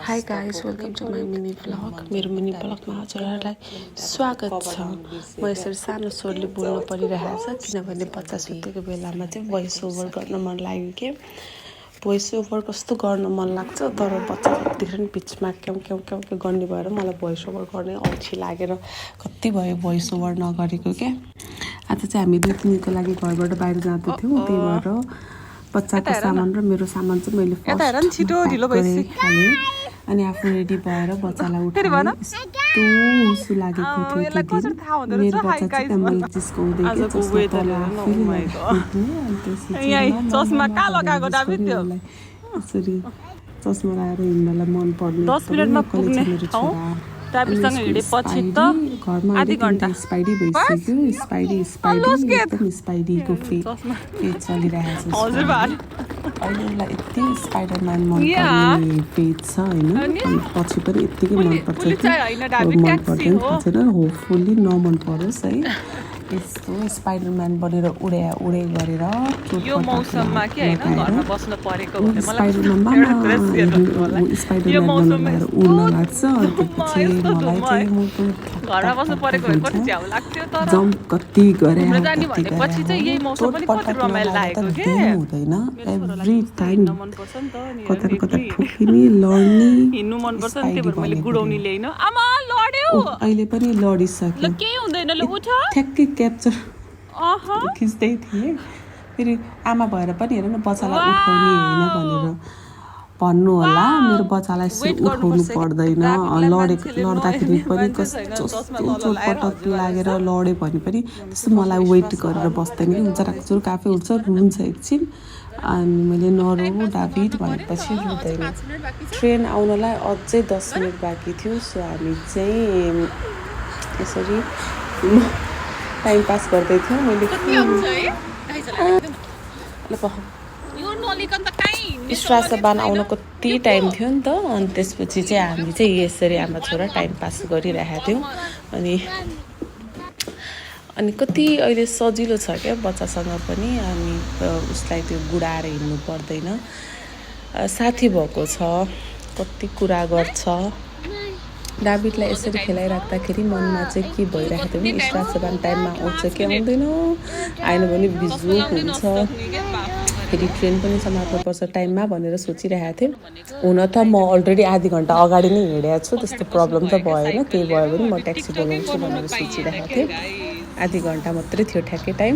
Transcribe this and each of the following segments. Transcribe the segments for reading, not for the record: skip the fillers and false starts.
High guys welcome to my mini vlog मेरो mini ब्लगमा हजुरहरूलाई स्वागत छ म यसरी सानो स्वरले बोल्नु परिरहेको छ किनभने बच्चा सुतेको बेलामा चाहिँ भोइस ओभर गर्न मन लाग्यो कि भोइस ओभर कस्तो गर्न मन लाग्छ तर बच्चा यतिखेर नि बिचमा क्याउ क्याउ क्याउ क्याउ गर्ने भएर मलाई भोइस ओभर गर्ने अल्छी लागेर कति भयो भोइस ओभर नगरेको क्या आज चाहिँ हामी 2-3 दिनको लागि घरबाट बाहिर जाँदैथ्यौँ त्यही भएर बच्चाको सामान र मेरो सामान चाहिँ मैले फर्स्ट अनि आफू रेडी भएर बच्चालाई उठाएँ यस्तो हुसु लागेको थियो त्यो दिन मेरो बच्चा चाहिँ त्यहाँ मैले जिस्काउँदै के चस्मा तल यसरी चस्मा लगाएर हिँड्नलाई मन पर्ने 10 मिनेटमा पुग्ने ट्राफिकसँग हिँडेपछि त आधी घण्टा स्पाइडी भइसक्यो स्पाइडी एकदम स्पाइडीको फेज चलिरहेको छ हजुर भाइ अहिले उसलाई यति स्पाइडरम्यान मन पर्ने फेज छ होइन पछि पनि यत्तिकै मनपर्छ मन पर्दैन थाहा छैन होपफुल्ली नमन परोस् है यस्तो स्पाइडरम्यान बनेर उडे गरेर यो मौसममा के हैन घरमा बस्न परेको भने मलाई स्पाइडरम्यान बनाएर उड्न लाग्छ अनि मलाई चाहिँ म घरमा बस्न परेको भए कति झ्याउ लाग्थ्यो तर जम्प कति गरे जानी भनेपछि चाहिँ यही मौसम पनि कति रमाइलो लागेको के हुँदैन एभ्री टाइम कता न कता ठोकिने लड्ने हिँड्नु मन पर्छ नि त्यही भएर मैले गुडौनी ल्याइन आमा लड्यो अहिले पनि लडिसक्यो ल के हुँदैन ल उठ ठ्याक्कै क्याप्चर खिच्दै थिएँ फेरि आमा भएर पनि हेर न बच्चालाई उठाउने होइन भनेर भन्नु होला मेरो बच्चालाई उठाउनु पर्दैन लड्दाखेरि पनि कस्तो चोटपटक लागेर लड्यो भने पनि त्यस्तो मलाई वेट गरेर बस्दैन कि जराकचुरुक आफै उठ्छ रुन्छ एकछिन अनि मैले नरो डाभिड भनेपछि रुँदैन ट्रेन आउनलाई अझै 10 मिनट बाँकी थियो सो हामी चाहिँ यसरी टाइम पास गर्दै थियौँ मैले स्ट्रासबान आउन कति टाइम थियो नि त अनि त्यसपछि चाहिँ हामी चाहिँ यसरी आमा छोरा टाइम पास गरिरहेका थियौँ अनि कति अहिले सजिलो छ क्या बच्चासँग पनि अनि उसलाई त्यो गुडाएर हिँड्नु पर्दैन साथी भएको छ कति कुरा गर्छ डाभिडलाई यसरी खेलाइराख्दाखेरि मनमा चाहिँ के भइरहेको थियो भने स्ट्रासबान टाइममा आउँछ कि आउँदैन आएन भने बिजुक हुन्छ फेरि ट्रेन पनि समात्नुपर्छ टाइममा भनेर सोचिरहेको थिएँ हुन त म अलरेडी आधी घन्टा अगाडि नै हिँडेको छु त्यस्तो प्रब्लम त भएन केही भयो भने म ट्याक्सी बोलाउँछु भनेर सोचिरहेको थिएँ आधी घन्टा मात्रै थियो ठ्याक्कै टाइम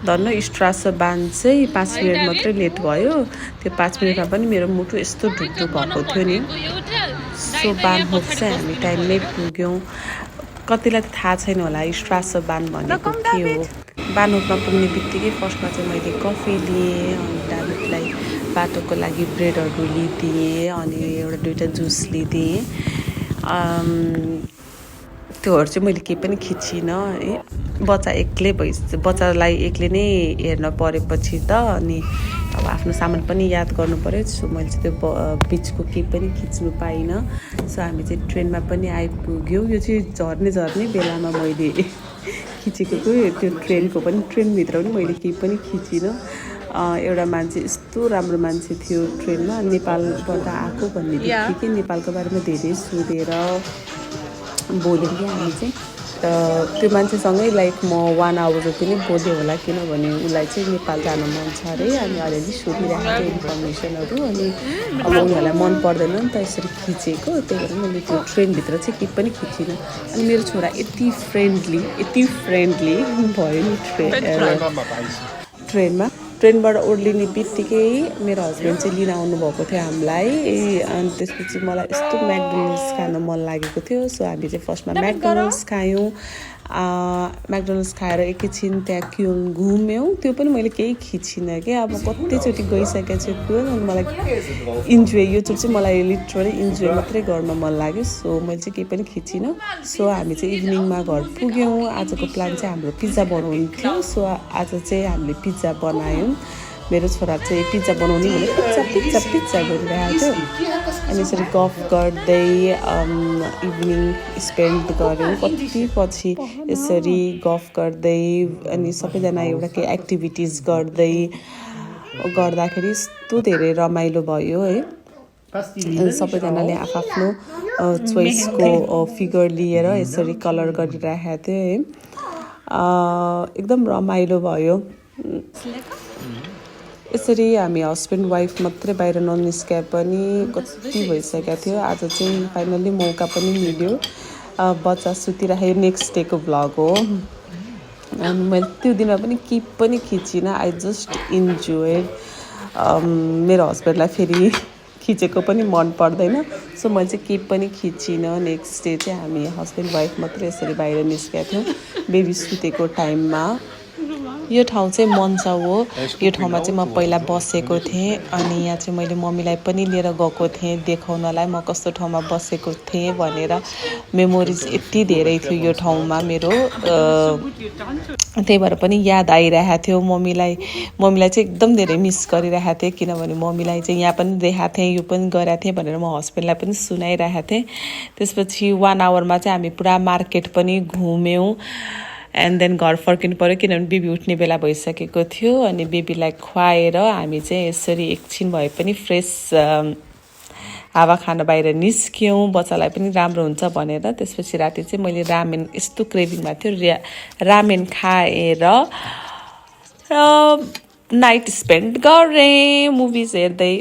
धन्न स्ट्रासबान चाहिँ 5 मिनट मात्रै लेट भयो त्यो 5 मिनटमा पनि मेरो मुटु यस्तो ढुकढुक भएको थियो नि सो बानहोफ चाहिँ हामी टाइममै पुग्यौँ कतिलाई त थाहा छैन होला स्ट्रासबान भनेको के हो बानहोफमा पुग्ने बित्तिकै फर्स्टमा चाहिँ मैले कफी लिएँ अनि डाभिडलाई बाटोको लागि ब्रेडहरू लिइदिएँ अनि एउटा 2टा जुस लिइदिएँ त्योहरू चाहिँ मैले केही पनि खिचिनँ है बच्चालाई एक्लै नै हेर्न परेपछि त अनि अब आफ्नो सामान पनि याद गर्नु पऱ्यो सो मैले चाहिँ त्यो बिचको केही पनि खिच्नु पाइनँ सो हामी चाहिँ ट्रेनमा पनि आइपुग्यौँ यो चाहिँ झर्ने बेलामा मैले खिचेको त्यो ट्रेनको पनि ट्रेनभित्र पनि मैले केही पनि खिचिनँ एउटा मान्छे यस्तो राम्रो मान्छे थियो ट्रेनमा नेपालबाट आएको भन्ने बित्तिकै नेपालको बारेमा धेरै सोधेर बोल्यौँ कि हामी चाहिँ त्यो मान्छेसँगै लाइक म 1 आवर जति नै बोल्यो होला किनभने उसलाई चाहिँ नेपाल जान मन छ अरे अनि अलिअलि सोधिरहेको थियो इन्फर्मेसनहरू अनि अब उनीहरूलाई मन पर्दैन नि त यसरी खिचेको त्यही भएर मैले त्यो ट्रेनभित्र चाहिँ केही पनि खिचिनँ अनि मेरो छोरा यति फ्रेन्डली भयो नि ट्रेनबाट ओर्लिने बित्तिकै मेरो हस्बेन्ड चाहिँ लिन आउनुभएको थियो हामीलाई अनि त्यसपछि मलाई यस्तो म्याकडोनल्ड्स खान मन लागेको थियो सो हामी चाहिँ फर्स्टमा म्याकडोनल्ड्स खायौँ म्याकडोनल्ड्स खाएर एकैछिन त्यहाँ क्युन घुम्यौँ त्यो पनि मैले केही खिचिनँ क्या अब कतिचोटि गइसकेको छु क्युन अनि मलाई इन्जोय यो चाहिँ मलाई लिटरली इन्जोय मात्रै गर्न मन लाग्यो सो मैले चाहिँ केही पनि खिचिनँ सो हामी चाहिँ इभिनिङमा घर पुग्यौँ आजको प्लान चाहिँ हाम्रो पिज्जा बनाउनु थियो सो आज चाहिँ हामीले पिज्जा बनायौँ मेरो छोरा चाहिँ पिज्जा बनाउने भने पिज्जा गरिरहेको थियो अनि यसरी गफ गर्दै इभिनिङ स्पेन्ड गऱ्यौँ कति पछि यसरी गफ गर्दै अनि सबैजना एउटा केही एक्टिभिटिज गर्दाखेरि यस्तो धेरै रमाइलो भयो है सबैजनाले आफ्नो चोइसको फिगर लिएर यसरी कलर गरिरहेको थियो है। एकदम रमाइलो भयो। यसरी हामी हस्बेन्ड वाइफ मात्रै बाहिर ननिस्किए पनि कति भइसकेको थियो। आज चाहिँ फाइनल्ली मौका पनि मिल्यो। बच्चा सुतिराखेको नेक्स्ट डेको भ्लग हो। अनि मैले त्यो दिनमा पनि किप पनि खिचिनँ। I just enjoy. मेरो हस्बेन्डलाई फेरि खिचेको पनि मन पर्दैन, सो मैले चाहिँ किप पनि खिचिनँ। नेक्स्ट डे चाहिँ हामी हस्बेन्ड वाइफ मात्रै यसरी बाहिर निस्केका थियौँ बेबी सुतेको टाइममा। यो ठाउँ चाहिँ मन्चा हो। यो ठाउँमा चाहिँ म पहिला बसेको थिएँ अनि यहाँ चाहिँ मैले मम्मीलाई पनि लिएर गएको थिएँ देखाउनलाई म कस्तो ठाउँमा बसेको थिएँ भनेर। मेमोरिज यति धेरै थियो यो ठाउँमा मेरो, त्यही भएर पनि याद आइरहेको थियो। मम्मीलाई चाहिँ एकदम धेरै मिस गरिरहेको थिएँ, किनभने मम्मीलाई चाहिँ यहाँ पनि देखाएको थिएँ, यो पनि गरेको थिएँ भनेर म हस्बेन्डलाई पनि सुनाइरहेको थिएँ। त्यसपछि 1 आवरमा चाहिँ हामी पुरा मार्केट पनि घुम्यौँ एन्ड देन घर फर्किनु पऱ्यो, किनभने बेबी उठ्ने बेला भइसकेको थियो। अनि बेबीलाई खुवाएर हामी चाहिँ यसरी एकछिन भए पनि फ्रेस हावा खान बाहिर निस्क्यौँ, बच्चालाई पनि राम्रो हुन्छ भनेर। त्यसपछि राति चाहिँ मैले रामेन, यस्तो क्रेभिङ भएको थियो, रामेन खाएर नाइट स्पेन्ड गरेँ मुभिज हेर्दै।